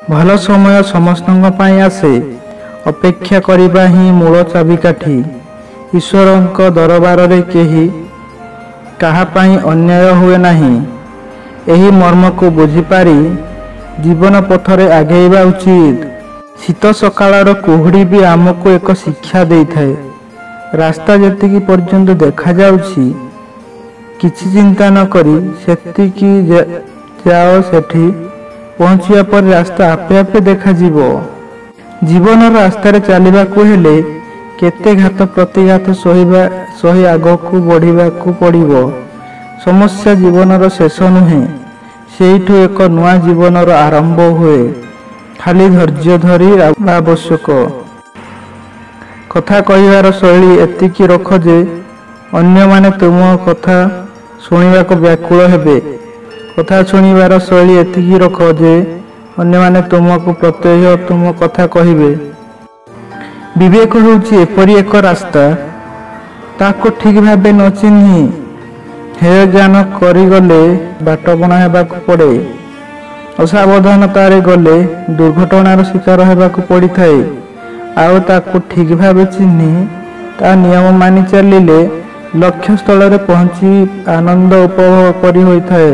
ଭଲ ସମୟ ସମସ୍ତଙ୍କ ପାଇଁ ଆସେ, ଅପେକ୍ଷା କରିବା ହିଁ ମୂଳ ଚାବିକାଠି। ଈଶ୍ୱରଙ୍କ ଦରବାରରେ କେହି କାହା ପାଇଁ ଅନ୍ୟାୟ ହୁଏ ନାହିଁ। ଏହି ମର୍ମକୁ ବୁଝିପାରି ଜୀବନ ପଥରେ ଆଗେଇବା ଉଚିତ। ଶୀତ ସକାଳର କୁହୁଡ଼ି ବି ଆମକୁ ଏକ ଶିକ୍ଷା ଦେଇଥାଏ। ରାସ୍ତା ଯେତିକି ପର୍ଯ୍ୟନ୍ତ ଦେଖାଯାଉଛି, କିଛି ଚିନ୍ତା ନ କରି ସେତିକି ଯାଅ, ସେଠି ପହଞ୍ଚିବା ପରେ ରାସ୍ତା ଆପେ ଆପେ ଦେଖାଯିବ। ଜୀବନର ରାସ୍ତାରେ ଚାଲିବାକୁ ହେଲେ କେତେ ଘାତ ପ୍ରତିଘାତ ସହିବା ସହି ଆଗକୁ ବଢ଼ିବାକୁ ପଡ଼ିବ। ସମସ୍ୟା ଜୀବନର ଶେଷ ନୁହେଁ, ସେଇଠୁ ଏକ ନୂଆ ଜୀବନର ଆରମ୍ଭ ହୁଏ। ଖାଲି ଧୈର୍ଯ୍ୟ ଧରି ଆବଶ୍ୟକ। କଥା କହିବାର ଶୈଳୀ ଏତିକି ରଖ ଯେ ଅନ୍ୟମାନେ ତୁମ କଥା ଶୁଣିବାକୁ ବ୍ୟାକୁଳ ହେବେ। କଥା ଶୁଣିବାର ଶୈଳୀ ଏତିକି ରଖ ଯେ ଅନ୍ୟମାନେ ତୁମକୁ ପ୍ରତ୍ୟହ ତୁମ କଥା କହିବେ। ବିବେକ ହେଉଛି ଏପରି ଏକ ରାସ୍ତା, ତାକୁ ଠିକ୍ ଭାବେ ନ ଚିହ୍ନି ହେୟ ଜ୍ଞାନ କରିଗଲେ ବାଟବଣା ହେବାକୁ ପଡ଼େ। ଅସାବଧାନତାରେ ଗଲେ ଦୁର୍ଘଟଣାର ଶିକାର ହେବାକୁ ପଡ଼ିଥାଏ। ଆଉ ତାକୁ ଠିକ୍ ଭାବେ ଚିହ୍ନି ତା ନିୟମ ମାନି ଚାଲିଲେ ଲକ୍ଷ୍ୟସ୍ଥଳରେ ପହଞ୍ଚି ଆନନ୍ଦ ଉପଭୋଗ କରି ହୋଇଥାଏ।